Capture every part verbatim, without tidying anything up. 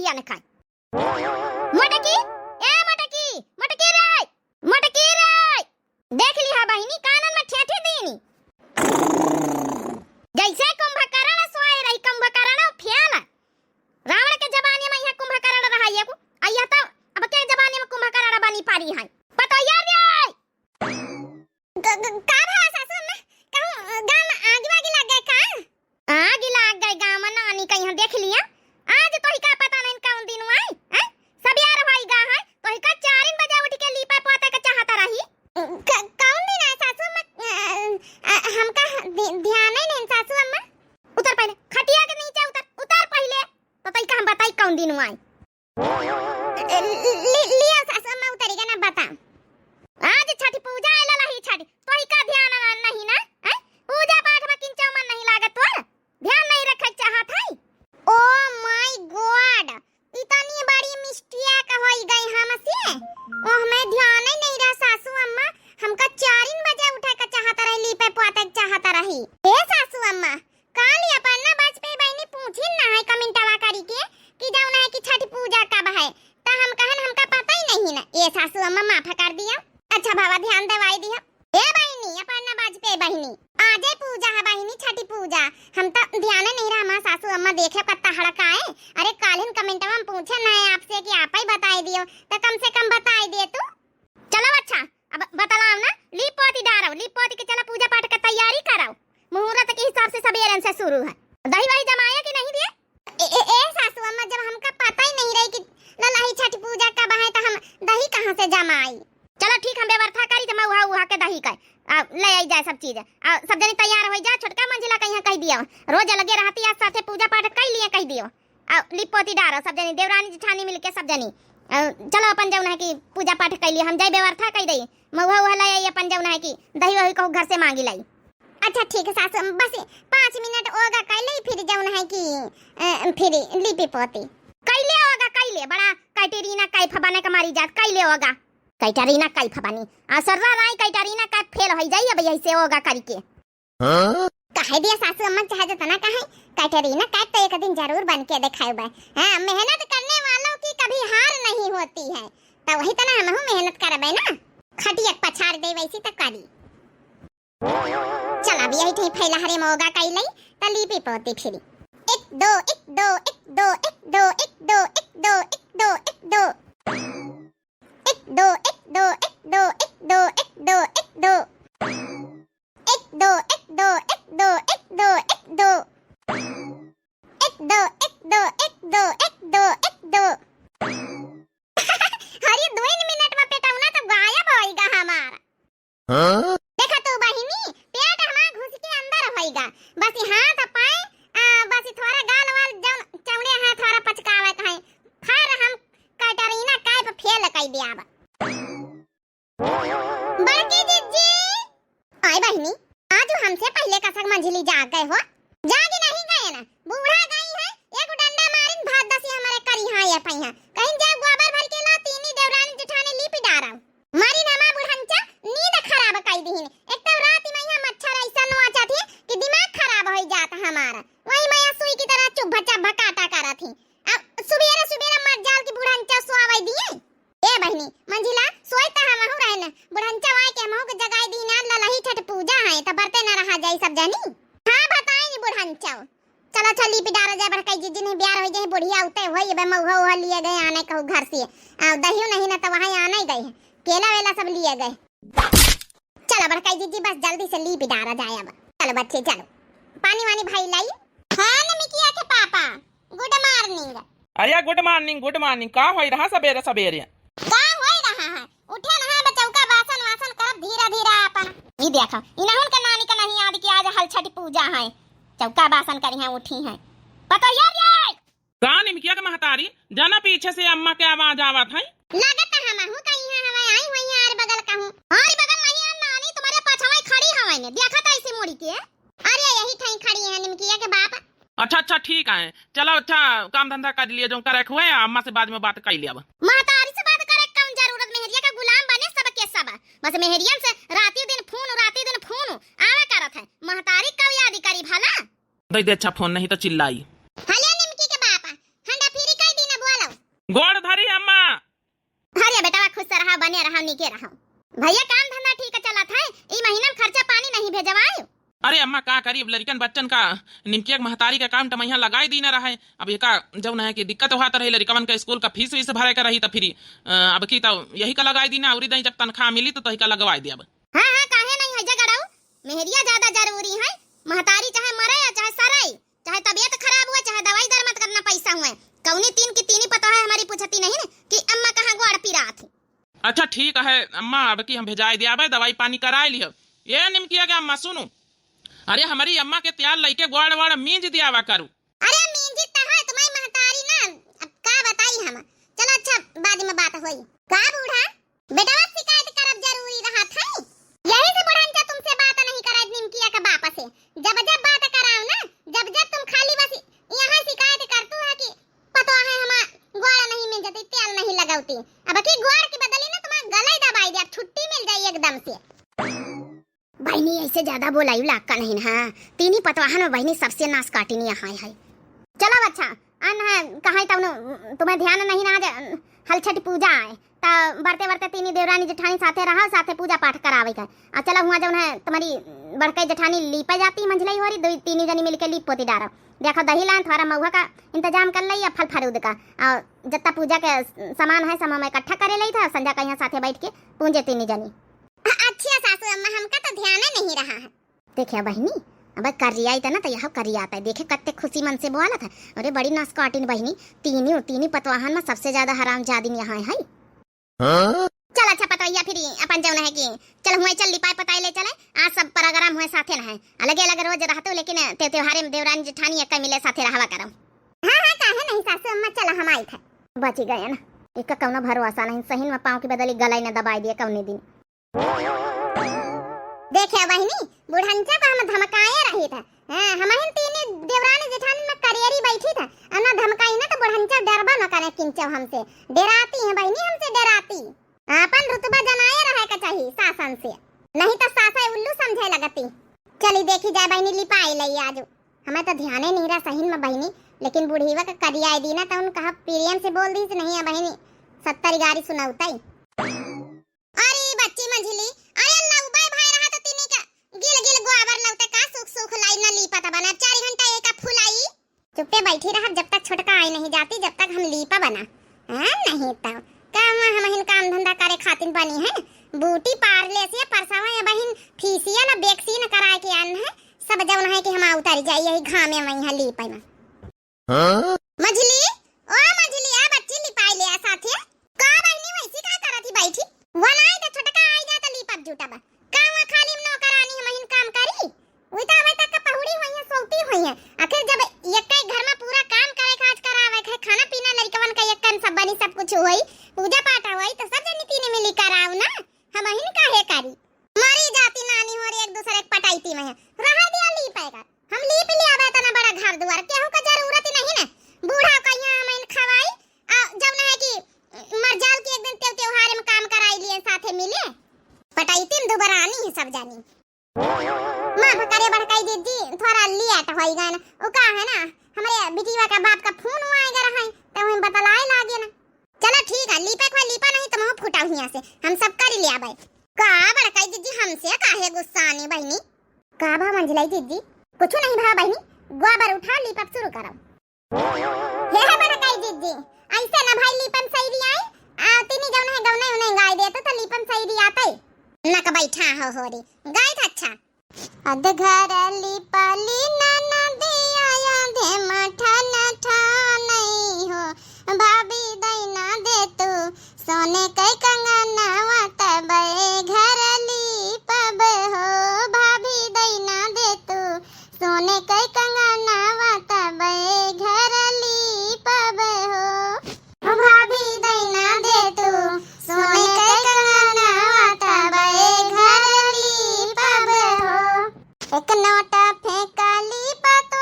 तनखा। मोटकी, ए मोटकी, मोटकी रे, मोटकी रे। देख लिहा बहिनी, कानन में ठेठी दीनी। जैसे कुंभकर्ण सोए रही, कुंभकर्ण फेल। रावण के जमाने में यह कुंभकर्ण रहा, ये को, आ यह तो अब के जमाने में कुंभकर्ण बनी पारी है। पतोहिया रे! ग-, ग-, का भवा सासू अम्मा? कहूँ, अ, गाँव में आगी वागी लग गए का? आगी लग गए गाँव में, नानी का यहाँ देख लिया। आज तोही का पता नहीं कौन दिन आए, हैं? सबेर होई गा है, तोही का चारिन बजे उठ के लीपे पोते के चाहत रही। क-, कौन दिन आए सासू अम्मा? अ, अ, हमका ध-, ध्यान ही नहीं सासू अम्मा। उतर पहले, खटिया के नीचे उतर, उतर पहले। तो तई का हम बताई कौन दिन आए? ए, लि-, लिया सासू अम्मा उतरी के ना बता। आज छठ पूजा आइला लही छठ, तोही का ध्यान न-, नहीं ना? हैं? पूजा पाठ में किंचो मन नहीं लागत तोर? ध्यान नहीं रखे चाहत है? Oh my God, इतनी बड़ी mistake होई गई हमसे। ओह में ध्यान ही नहीं रहा सासू अम्मा, हमका चारिन बजे उठे के चाहत रही, लीपे पोते के चाहत रही। ए सासू अम्मा, काल ये अपर्णा वाजपेयी बहिनी पूछिन ना है कमेंटवा करी के कि जौन है कि छठ पूजा कब है, त हम कहन हमका पता ही नहीं ना। ए सासू अम्मा माफ कर दिया। अच्छा बाबा ध्यान देवाई दिया। ए बहिनी, अपर्णा वाजपेयी बहिनी, आजे पूजा है बहिनी, छठी पूजा। हम त ध्यान नहीं रहा, हमार सासू अम्मा देखे कत्ता हड़काए। अरे कालिन कमेंटवा में पूछे ना है आपसे कि आप ही बताई दियो, त कम से कम बताई दे तू। चलो अच्छा, अब बतलाओ ना, लीप पोती डारो, लीप पोती के चलो पूजा पाठ के तैयारी करो, मुहूर्त के हिसाब से सबेरन से शुरू है। दही वही जमाया कि नहीं दिए? ए, ए, ए सासू अम्मा, जब हमका पता ही नहीं रही कि ललही छठ पूजा कब है, तो हम दही कहाँ से जमाई? चलो ठीक, हम व्यवस्था करी, जब उहा उहा के दही का, आ, ले आई जाए सब चीज, आ, सब जनी तैयार हो जाए, छोटका मंझिला कहिया कह दियो, रोज लगे रहती, आज साथे पूजा पाठ कर लिए कह दियो। आ, लिपोती डारो सब जनी, देवरानी जेठानी मिलके सब जनी। आ, चलो अपन जौन है कि पूजा पाठ कैली, हम जाई व्यवस्था कई दई। महुआ उहा लाई आई अपन जौन है कि दही वही कहू घर से मांगी लाई। अच्छा ठीक है सासू, बस पाँच मिनट ओगा कैले फिर जौन है कि, अ, फिर लिपि पोती। कैले ओगा कैले, बड़ा कैटेरिना कैफ बने के मारी जात, कैले ओगा। कैटेरिना कैफ बनी, आ सर्रा राय कैटेरिना कैफ फेल हो जाई अब यही से ओगा करके। हाँ? कहे दिया सासू अम्मा, चाहे जितना कहे, कैटरीना कैफ तो एक दिन जरूर बन के दिखाए बा। हाँ, मेहनत करने वालों की कभी हार नहीं होती है, तो वही तना हमहू मेहनत करबे ना, खटिया पछाड़ दे वैसी तो करी। चल अब यही ठे फैला हरे मोगा कई लई, त लीपी पोती फिरी। एक दो, एक दो, एक दो, एक दो, एक दो, एक दो, एक दो, एक दो। एक दो, एक दो, एक दो, एक दो, एक दो, एक दो। एक दो, एक दो, एक दो, एक दो, एक दो। एक दो, एक दो, एक दो, एक दो, एक दो। अरे, दुइन मिनट में पेटौना तो गायब होइगा हमार। हाँ? देखा तू बहिनी, पेट हमार घुस के अंदर होइगा। बस हाथ पाए, आ, बस थोड़ा गाल वाल जौन चौड़े हैं, थोड़ा पचकावे के हैं। फिर हम कैटरीना कैफ फेल कई दिया अब। बड़की जिज्जी। आय बहिनी, आज हमसे पहिले कसक मंझिली जाग गए हो। जागी नहीं गए ना, बूढ़ा गई है, एक डंडा मारिन भात दसी हमारे करी हाँ ये पइहा। कहीं जाओ गोबर भर के ला, तीनी देवरानी जेठानी लीपि डारम। मारिन हमार बुढ़ंचा नींद खराब कई दिहिन। एक तो रात में यहाँ मच्छर ऐसा नोचा थे कि दिमाग खराब हो जात हमारा। वही मैं सुई की तरह चुभ चभ काटा करत ही। अब सुबेरे सुबेरे मर जाल की बुढ़ंचा सोआवे दिए। ए बहिनी, मंझिला, सोई त हमहू रहन। बुढ़ंचा आए के हमहू के जगाई दीना, ललही छठ पूजा है, त बरते न रहा जाई सब जनी। हाँ, बताई बुढ़ंचा। चला, चल, लीपि डारा जाए, बड़काई जिज्जी नहीं ब्यार होई जाए, बुढ़िया उते होई, अबे मऊहा उहा लिए गए आने कहू घर से। आ, दहियो नहीं ना, त वहाँ आने गए हैं। केला वेला सब लिए गए। चला, बड़काई जिज्जी, बस जल्दी से लीपि डारा जाए अब। चलो बच्चे, चलो। पानी वानी भाई लाई। हाँ, नमिकिया के पापा। Good morning। अरे, good morning, good morning। का होई रहा सबेरे सबेरे? का होई रहा है? उठे ना है, बस चौका बासन वासन करब धीरे धीरे आपन। ई देखा, इनहुन के नानी का नहीं याद कि आज हल छठ पूजा है। चौका बासन करी हैं, उठी हैं। पतोहिया रे! का निमकिया के महतारी, जाना पीछे से अम्मा के आवाज आवत है। लागत है हमहू कहीं है, हमें आई हुई है आर बगल कहूँ। आर बगल नहीं है नानी, तुम्हारे पछवाई खड़ी हवाई ने, देखा था इसी मुड़ी के। अरे यही ठाई खड़ी है निमकिया के बाप। अच्छा, अच्छा, ठीक है, चलो, अच्छा, काम धंधा कर लिए, जो करे हुए, अम्मा से बाद में बात कर लिया। महतारी से बात करे कौन जरूरत, मेहरिया का गुलाम बने सब के सब। बस मेहरियन से राती दिन फोन, राती दिन फोन आवा करत है। महतारी कब याद करी भला? दे दे अच्छा फोन, नहीं तो चिल्लाई। हेलो निमकी के बाप, हंडा फ्री कर दी ना, बोलो। गोड़ धरी अम्मा। अरे बेटवा, खुश रहा, बने रहा, नीके रहा। भैया, काम धंधा ठीक चलत है? ई महीना में खर्चा पानी नहीं भेजवायो? अरे अम्मा, का करी, अब लड़िकन बच्चन का, निमकिया के महतारी का काम टमैया लगाई दीना रहे। अब ये का, जौन है कि दिक्कत होत रही, लड़िकवन का स्कूल का फीस वीस भरे का रही, त फिर, अ, अब की तो यही का लगाई दीना, अउरी दई जब तनख्वाह मिली तो तोही का लगवाई देब। हाँ, हाँ, काहे नहीं है जगड़ाऊ? मेहरिया ज्यादा जरूरी है। महतारी चाहे मरे या चाहे सरे, चाहे तबियत खराब हुए, चाहे दवाई दर मत करना पैसा हुए, कौनी तीन की तीनी पतोह है हमारी पूछती नहीं न कि अम्मा कहाँ गोड़ पिरात है। अच्छा ठीक है अम्मा, अब की हम भेजाए दिया बे, दवाई पानी कराए लियो। ये निमकिया के अम्मा सुनो, अरे हमारी अम्मा के त्याल लइके गोड़ वोड़ मींज दियावा करू। अरे मींजी त है तुम्हारी महतारी ना, अब का बताई हम। चलो अच्छा, बाद में बात होई। का बूढ़ा? बेटवा शिकायत करब जरूरी रहत है? यही से बुढ़नचा तुमसे बात नहीं कराए निमकिया के बाप से। जब जब बात कराओ ना, जब जब तुम खाली बस यहाँ शिकायत करतू है कि पतोह है हमार गोड़ नहीं मिंजती, तेल नहीं लगौती। अब की गोड़ की बदली ना तुम्हार गले दबाई दे, अब छुट्टी मिल जाई एकदम से। बहिनी, ऐसे ज्यादा बोलायु लाग का नहीं ना। तीनी पतवाहन में बहिनी सबसे नास काटिनी यहाँ है। चलो अच्छा, अन है, कहाँ तब तुम्हें ध्यान नहीं ना, आज हलछठ पूजा है, त बरते बरते तीनी देवरानी जेठानी साथे रहो, साथे पूजा पाठ करावे का। आ चलो हुआ जौन है तुम्हारी बड़कई जेठानी लीपे जाती मंझलई होरी, दो तीनी जनी मिलके लीप पोती डारो। देखो दही लान थोड़ा महुआ का इंतजाम कर लई, या फल फरूद का, और जत्ता पूजा के सामान है सब हम इकट्ठा करे लई था, संझा का यहाँ साथे बैठ के पूंजे तीनी जनी। अ-, अच्छा सासू अम्मा, हमका तो ध्यान नहीं रहा है। देखिया बहिनी, अब करियाई त ना त यह करियात है, देखे कत्ते खुशी मन से बोलत है। अरे बड़ी नास काटिन बहिनी, तीनी, तीनी पतवाहन में सबसे ज्यादा हरामजादिन यहाँ है। हाँ? चल अच्छा पतवैया, फिर अपन जौन है कि चल हुए चल लिपाए पताए ले चले, आज सब प्रोग्राम हुए साथे न है, अलगे अलग रोज रहतू लेकिन ते त्योहारे में देवरानी जेठानी एक मिले साथे रहवा करम। हाँ हाँ, काहे नहीं सासू अम्मा, चला हम आई थे। बची गए ना, एक कौनो भरोसा नहीं, सही में पाँव की बदली गलाई न दबाई दिए कौने दिन। देखे बहिनी, बुढ़नचा को हम धमकाए रही था। हाँ, हमहिन तीनी देवरानी जेठानी में करियरी बैठी था, अना धमकाई ना तो बुढ़नचा डरबा न करे किंचो हमसे। डेराती है बहिनी, हमसे डेराती। आपन रुतबा जनाए रहे का चाही सासन से, नहीं तो सासे उल्लू समझे लगती। चली देखी जाए बहिनी, लिपाई लई आजू। हमें तो ध्याने नहीं रहा सही में बहिनी, लेकिन बुढ़ीवा का करियाई दी ना तो उन कहा प्रेम से बोल दी नहीं है बहिनी, सत्तर गारी सुनाउताई। अरे बच्ची मंझली, अरे लउबे भाई रहा तो तीनी का गिल गिल गोबर लउते का सूख सूख लाई न लीपत बना, चार घंटा एक फुलाई। चुप्पे बैठी रहब जब तक छोटका आई नहीं जाती, जब तक हम लीपा बना। हाँ, नहीं तो का हुआ, हमहिन काम धंधा करे खातिन बनी है, बूटी पार ले से परसावा या बहिन फीसिया ला बेक्सीन कराए के आन है, सब जौन है कि हम उतर जाई यही घामे में यहाँ लीपे में। हाँ? मझली, ओ मझली, आ बच्ची लिपाई ले आ साथे। का बहिनी वैसी का करत ही बैठी? वनाई त छोटका आई जा त लीपब जुटब। का हुआ खाली में नौकरानी हमहिन काम करी? उई त अबे तक का पहुड़ी होई है, सोती होई है। आखिर जब एक ही घर में पूरा काम करे काज करावे के, खाना पीना लड़कवन का एक टाइम सब बनी, सब कुछ होई, पूजा पाठ होई, तो सब जनी तीन मिली कराओ ना, हमहिन काहे करी? मरी जाती नानी हो रे एक दूसरे के पटाईती में। रहा दिया लीपे का। हम लीप लियाबे तना बड़ा घर दुआर, केहू का जरूरत ही नहीं ना। बूढ़ा कहिया हमहिन खवाई, आ जब ना है कि मर जाल के एक दिन त्यों-, त्योहार में काम कराई लिए साथे मिले। पटाईती में दुबरानी है सब जानी। माफ करे बड़काई दीदी, थोड़ा लेट होई गए ना। वो का है ना, हमरे बिटिया का बाप का फोन हुआ आएगा रहा है, तो वहीं बतलाए लागे ना। चलो ठीक है, लीपे को लीपा नहीं तो मुँह फूटा हुआ से, हम सब कर लियाबे। का बड़काई दीदी, हमसे काहे गुस्सानी बहिनी? का भा मंझलाई दीदी? कुछ नहीं भा बहिनी, गोबर उठा लीपब शुरू करो। हे हे बड़काई दीदी, ऐसे ना भाई लीपन सही रियाई, आ तीनी जौन है गौने उन्हें गाय दे तो, तो लीपन सही रियाते। नक बैठा हो होरी, गाय था अच्छा। अध घर लिपली ननदिया, आधे मठन ठानई हो। भाभी दैना दे तू सोने के कंगनवा, तबे घर लीपब हो। भाभी दैना दे तू सोने के कंगनवा, तबे घर लीपब हो। भाभी दैना दे तू सोने के कंगनवा, तबे घर लीपब हो। एक नोटा फेंका लीपा तो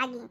लगी।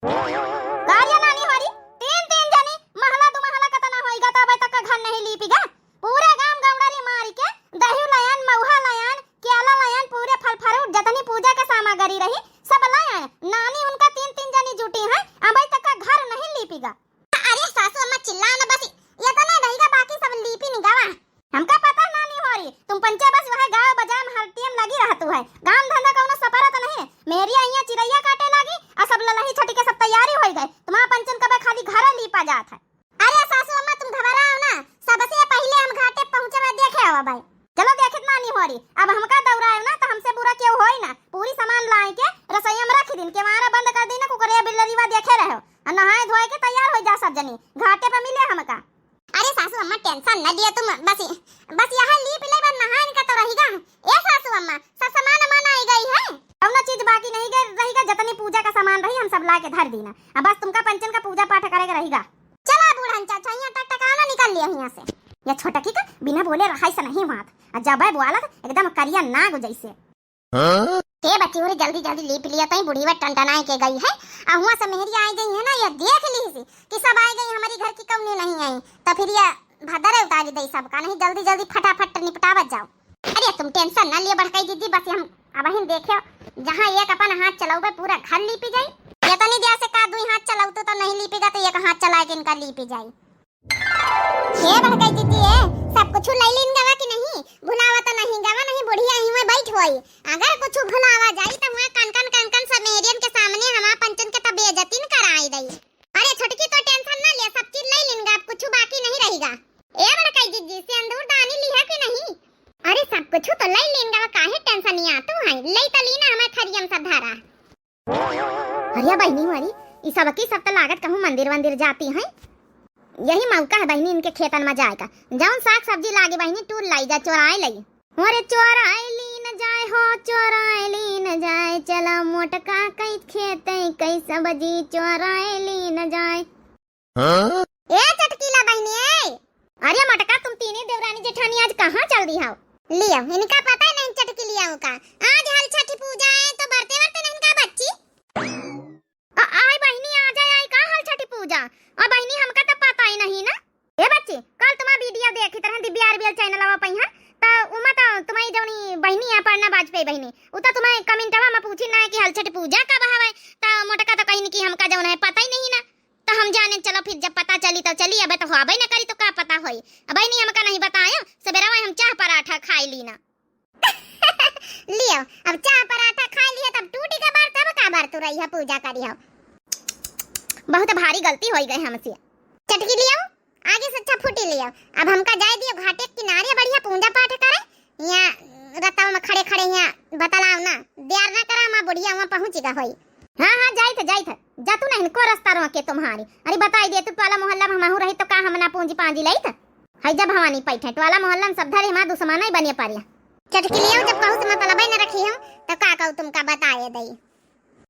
का रे नानी होरी, तीन तीन जनी, महला दु महला कतना होइगा, त अबे तक घर नहीं लीपिगा। पूरे गांव गौड़ारी मारी के, दहिउ लायन, महुआ लायन, केला लायन, पूरे फल fruit जतनी पूजा के सामग्री रही, सब लायन। नानी उनका तीन तीन जनी जुटी हैं, अबे तक घर नहीं लीपिगा। अरे सासू अम्मा चिल्लाओ ना, बस इतना रहिगा, बाकी सब लीपी निगावा। हमका पता नानी होरी, तुम पंचे बस वह गाँव बाजार में हर time लगी रहतू है, काम धंधा कौनो सपरत नहीं। मेहरिया हियाँ चिरैया काटे लागी, आ सब ललही छठी के सब तैयारी होई गए, तुम्हारा पंचन कबे खाली घर लीपा जात है। अरे सासू अम्मा तुम घबराओ ना, सबसे पहिले हम घाटे पहुँचे में देखे आवा भाई। चलो देखत नानी होरी, अब हमका दौड़ायो ना तो हमसे बुरा केहू होई ना। पूरी सामान लाए के रसोईया में रख दिन, केवाड़ा बंद कर दी ना, कुकरिया बिल्लरीवा देखे रहो, और नहाए धोए के तैयार हो जा सब जनी, घाटे पे मिले हमका। अरे सासू अम्मा tension न लियो तुम, बस बस यहाँ लीप ले बस नहाए का तो रहिगा। ए सासू अम्मा सब सामान अमान आई गई है, कौनो चीज बाकी नहीं गई रहिगा, जतनी पूजा का सामान रही हम सब ला के धर दीना। अब बस तुमका पंचन का पूजा पाठ करे के रहिगा। चला बूढ़न चाचा, यहाँ टकटकाना निकल लियो यहाँ से। या छोटकी का बिना बोले रहाई से नहीं हुआ था। आ जब बोला तो एकदम करिया नाग जैसे। हाँ? के बच्ची हो रे, जल्दी जल्दी लीप लिया तई, बुढ़ीवा टनटनाए के गई है। आ हुआ से मेहरी आई गई है ना, या देख ली सी कि सब आई गई, हमारी घर की कौनी नहीं आई, तो फिर या भदरे उतारी दई सबका, नहीं जल्दी जल्दी फटाफट निपटावत जाओ। अरे तुम tension ना लियो बड़काई दीदी, बस हम अबहिन देखे जहाँ एक अपन हाथ चलाउबे पूरा घर लीपी जाई। इतनी देर से का दुई हाथ चलाउतू तो नहीं लीपीगा, तो एक हाथ चलाए के इनका लीपी जाई। हे बड़काई दीदी, ए, सब कुछ लई लीन गवा कि नहीं? भुलावा तो नहीं गवा, नहीं बुढ़िया ही में बैठ होई। अगर कुछ भुलावा जाई तो वहाँ कनकन कनकन सब मेहरियन के सामने हमार पंचन के तो बेइज्जती न कराई दई। अरे छोटकी तो tension ना ले, सब चीज लई लीन गा, अब कुछ बाकी नहीं रहिगा। ए बड़काई दीदी, सिंदूर दानी लिहा कि नहीं? अरे सब कुछ तो लई लीन गवा, काहे tension या तू है, लई तो लीना हमार थरियम सब धरा। अरे बहिनी हमारी, ई सब की सब त लागत कहूँ मंदिर वंदिर जाती हैं। यही मौका है बहिनी इनके खेतन में जाए का। जौन साग सब्जी लागे बहिनी, टूर लाई जा, चोराए लई। अरे चोराए ली न जाए हो, चोराए ली न जाए, चला मोटका कई खेते कई सब्जी चोराए ली न जाए। हाँ? ए चटकीला बहिनी, ए। अरे मटका, तुम तीनी देवरानी जेठानी आज कहाँ चल दी हो? लियो, इनका पता ही नहीं चटकीलिया का। आज हल छठी पूजा है तो बरते बरते नहीं का बच्ची? आ, आई बहिनी, आ जाए, आई का हल छठी पूजा? आ बहिनी, हमका तो पता ही नहीं ना। ए बच्ची, कल तुम्हारा video देखी तरह दिव्या आरबीएल channel आवा पई है, तो उमा तो तुम्हारी जौनी बहिनी है पढ़ना वाजपेयी बहिनी, उ तो तुम्हारे कमेंटवा में पूछी ना कि हल छठी पूजा कब हवे, तो मोटका तो कहीं कि हमका जौन है पता ही नहीं ना। तो हम जाने, चलो फिर जब पता चली तो चली, अबे तो होबे न करी तो का पता होई। अबे नहीं हमका नहीं बतायो, सबेरा में हम चाह पराठा खाई ली ना। लियो, अब चाह पराठा खाई लियो, तब टूटी का बार, तब का बार तू रही है पूजा करी हो। बहुत भारी गलती होई गई हमसे। चटकी लियो, आगे से अच्छा फूटी लियो। अब हमका जाए दियो घाटे के किनारे बढ़िया पूजा पाठ करे, यहाँ रतावा में खड़े खड़े यहाँ बतलाओ ना, देर ना करा, माँ बुढ़िया वहाँ पहुँच गा होई। हाँ, हाँ, जाइत, जाइत, जा तू ना इनको रास्ता रोके तुम्हारी। अरे बताई दे तू, टोला मोहल्ला में हमहू रही तो का हम ना पूंजी पांजी लइत? है जब भवानी पैठे, टोला मोहल्ला में सब धरे हमार दुश्मन ही बने पारिया। चटकी लियो, जब कहू से मतलब ही न रखी हम, तो का कहू तुमका बताए दई।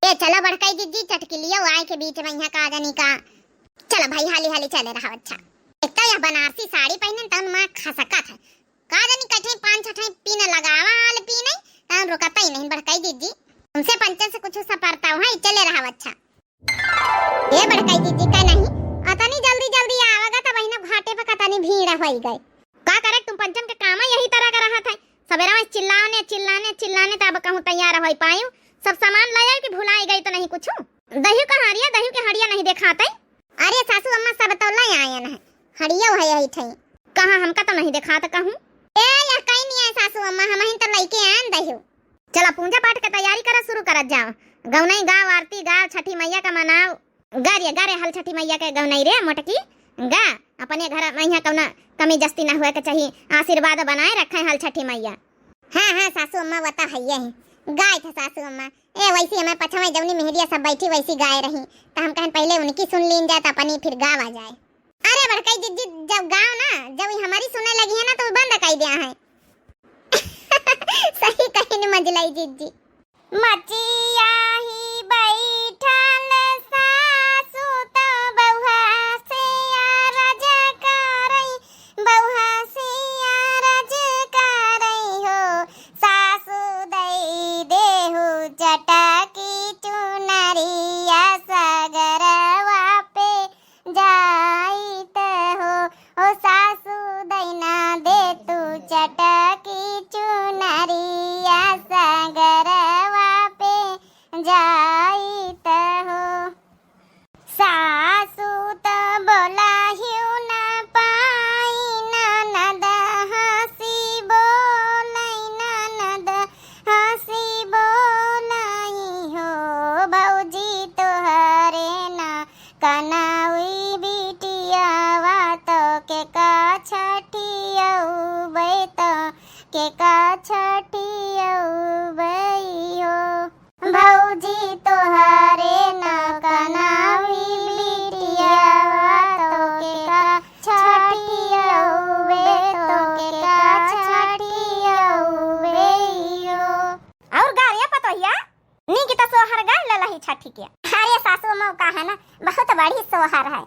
ए, चलो बड़काई दीदी, चटकी लियो, आए के बीच में यहाँ का जानी का। चलो भाई, हाली हाली चले रहा, अच्छा। एक तो यह बनारसी साड़ी पहने, तन माँ खसकत है। का जानी कठे पाँच छठे पीन लगावा, हाल पी नहीं, तन रुकता ही नहीं बड़काई दीदी। हमसे पंचन से कुछ सपरता हुआ, चले रहा, अच्छा। ए बड़काई दीदी, का नहीं? अतनी जल्दी जल्दी आवागा, तब बहिना घाटे पे कतनी भीड़ होई गई। का करे, तुम पंचन के काम यही तरह का रहा था। सबेरा में चिल्लाने, चिल्लाने, चिल्लाने, तब कहूँ तैयार होई पायू। सब सामान ले आए कि भुलाई गई तो नहीं कुछ? दहियो का हड़िया, दहियो के हड़िया नहीं देखाते। अरे सासू अम्मा, सब तो ले आयन है, हड़ियो है यही थे। कहाँ, हमका तो नहीं देखात कहूँ। ए, यह कहीं नहीं है सासू अम्मा, हम ही तो लेके आयन दहियो। चला पूजा पाठ के तैयारी करा, शुरू करत जाओ। गौनई गाओ, आरती गाओ, छठी मैया का मनाओ। गा रे, गा रे, हल छठी मैया के गौनई रे मोटकी, गा। अपने घर में यहाँ कौना कमी जस्ती ना हुए के चाहिए, आशीर्वाद बनाए रखे हल छठी मैया। हाँ, हाँ, सासू अम्मा, वो तो है ही। गाय थे सासू अम्मा। ए, वैसी हमें पछवा जौनी मेहरिया सब बैठी, वैसी गाय रही, तो हम कहन पहले उनकी सुन लीन जाए, तो अपनी फिर गावा जाए। अरे बड़काई जिज्जी, जब गाओ ना, जब ये हमारी सुने लगी है ना, तो वो बंद कर दिया है। सही कहिन मझलाई जिज्जी। मचिया ही बैठल सासु तो बउहा से अरज करई, बउहा से अरज करई हो, सासु दई देहु चटकी चुनरिया। सोहर गाए ललही छठी के। अरे सासू अम्मा का है ना, बहुत बड़ी सोहर है।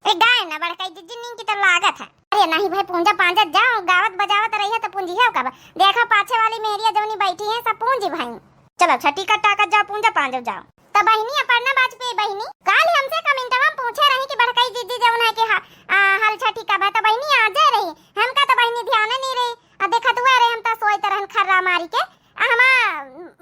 ए गाए ना बड़काई जिज्जी, नीक की तो लागत है। अरे नहीं भाई, पूंजा पांजत जाओ, गावत बजावत रही है तो पूंजी है कब? देखा पाछे वाली मेहरिया जौनी बैठी है, सब पूंजी भाई। चलो छठी का टाकत जाओ, पूंजा पांजो जाओ। त बहिनी अपर्णा वाजपेयी बहिनी, काल हमसे कमेंटवा में पूछे रही कि बड़काई जिज्जी जौन है कि हा-, आ, हल छठी कब है? त बहिनी आजे रही, हमका त बहिनी ध्यान नहीं रही। आ देखत हुआ रहे, हम त सोइत रहन खर्रा मारी के, आ हमा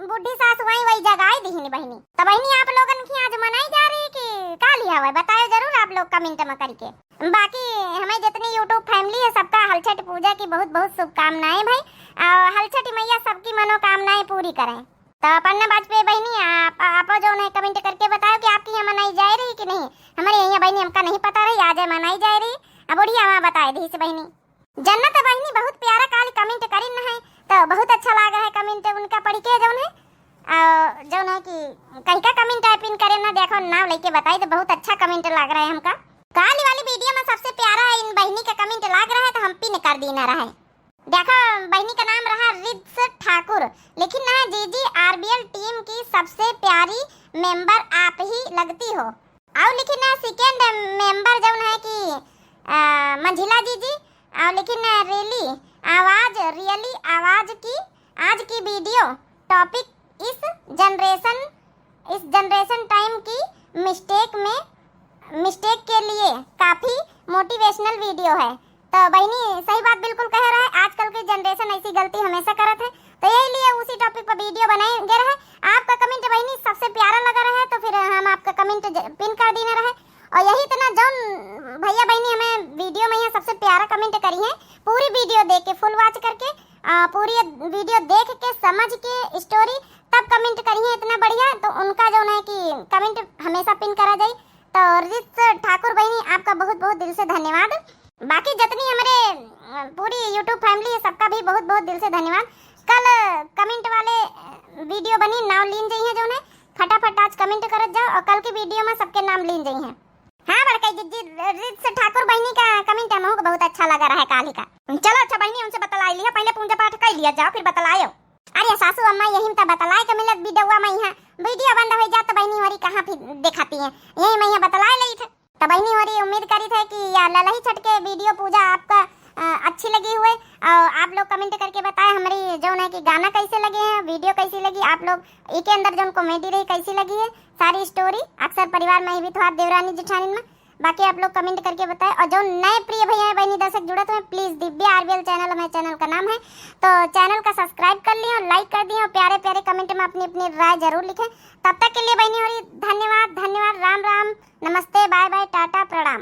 बुढ़ी सास वही वही जगाई दिहिन बहिनी। त बहिनी आप लोगन की आज मनाई जा रही कि काल ही हवे? बतायो जरूर आप लोग कमेंट में करके। बाकी हमें जितनी YouTube family है सबका हलछठ पूजा की बहुत बहुत शुभकामनाएं भाई। और हलछठ मैया सबकी मनोकामनाएं पूरी करें। तो अपर्णा वाजपेयी बहिनी, आप, आपो जौन है कमेंट करके बताओ कि आपके यहाँ मनाई जाए रही कि नहीं। हमारे यहाँ बहिनी हमका नहीं पता रही, आज मनाई जाए रही। अब बुढ़िया वहाँ बताए दी से बहिनी। जन्नत बहिनी बहुत प्यारा काल कमेंट करिन है, तो बहुत अच्छा लाग रहा है कमेंट उनका पढ़ के जौन है। और जौन है कि कहीं का कमेंट है पिन करे ना, देखो नाम लेके बताई तो बहुत अच्छा कमेंट लाग रहा है हमका। काल वाली वीडियो में सबसे प्यारा इन बहिनी का कमेंट लाग रहा है तो हम पिन कर दीना रहे। देखो बहिनी का नाम रहा रिद्स ठाकुर, लेकिन ना जीजी आरबीएल टीम की सबसे प्यारी मेंबर आप ही लगती हो। और लेकिन ना सेकंड मेंबर जौन है कि आ, मंझिला जीजी, और लेकिन ना रियली आवाज, रियली आवाज की आज की वीडियो टॉपिक इस जनरेशन, इस जनरेशन टाइम की मिस्टेक में, मिस्टेक के लिए काफ़ी मोटिवेशनल वीडियो है। तो बहिनी सही बात बिल्कुल कह रहा है, आजकल की जनरेशन ऐसी गलती हमेशा करत है। तो यही लिए उसी टॉपिक पर वीडियो बनाए गए रहे। आपका कमेंट बहिनी सबसे प्यारा लगा रहा है, तो फिर हम आपका कमेंट ज-, पिन कर देना रहे। और यही इतना जौन भैया बहिनी हमें वीडियो में यहाँ सबसे प्यारा कमेंट करी है, पूरी वीडियो देख के, फुल वॉच करके, आ, पूरी वीडियो देख के, समझ के स्टोरी, तब कमेंट करी है इतना बढ़िया, तो उनका जौन है कि कमेंट हमेशा पिन करा जाई। तो रिस ठाकुर बहिनी, आपका बहुत बहुत दिल से धन्यवाद। बाकी जितनी हमारे, अ, पूरी YouTube फैमिली है, सबका भी बहुत बहुत दिल से धन्यवाद। कल कमेंट वाले, अ, वीडियो बनी, नाम लीन जाई है जौन है, फटाफट आज कमेंट करत जाओ और कल की वीडियो में सबके नाम लीन जाई है। हाँ बड़काई जिज्जी, रिस ठाकुर बहिनी का कमेंट हमहू को बहुत अच्छा लगा रहा है काली का। चलो अच्छा बहिनी, उनसे बतलाई लिया, पहले पूजा पाठ कर लिया जाओ, फिर बतलायो। अरे सासू अम्मा, यही में त बतलाए के मिलत वीडियोवा में, यहाँ वीडियो बंद हो जात तो बहिनी होरी कहाँ फिर दिखाती है, यही में यहाँ बतलाए लेई थे। तो बहिनी होरी उम्मीद करी थे कि या ललही छठ के वीडियो पूजा आपका, अ, अच्छी लगी हुए और आप लोग कमेंट करके बताए हमारी जौन है कि गाना कैसे लगे हैं, वीडियो कैसी लगी, आप लोग इके अंदर जौन कॉमेडी रही कैसी लगी है, सारी स्टोरी अक्सर परिवार में ही भी थोड़ा देवरानी जेठानी में। बाकी आप लोग कमेंट करके बताए। और जौन नए प्रिय भैया बहिनी दर्शक जुड़त हुए, प्लीज दिव्या आरबीएल चैनल हमारे चैनल का नाम है, तो चैनल का सब्सक्राइब कर लियो, लाइक कर दियो, प्यारे प्यारे कमेंट में अपनी अपनी राय जरूर लिखें। तब तक के लिए बहिनी होरी धन्यवाद, धन्यवाद, राम राम, नमस्ते, बाय बाय, टाटा, प्रणाम।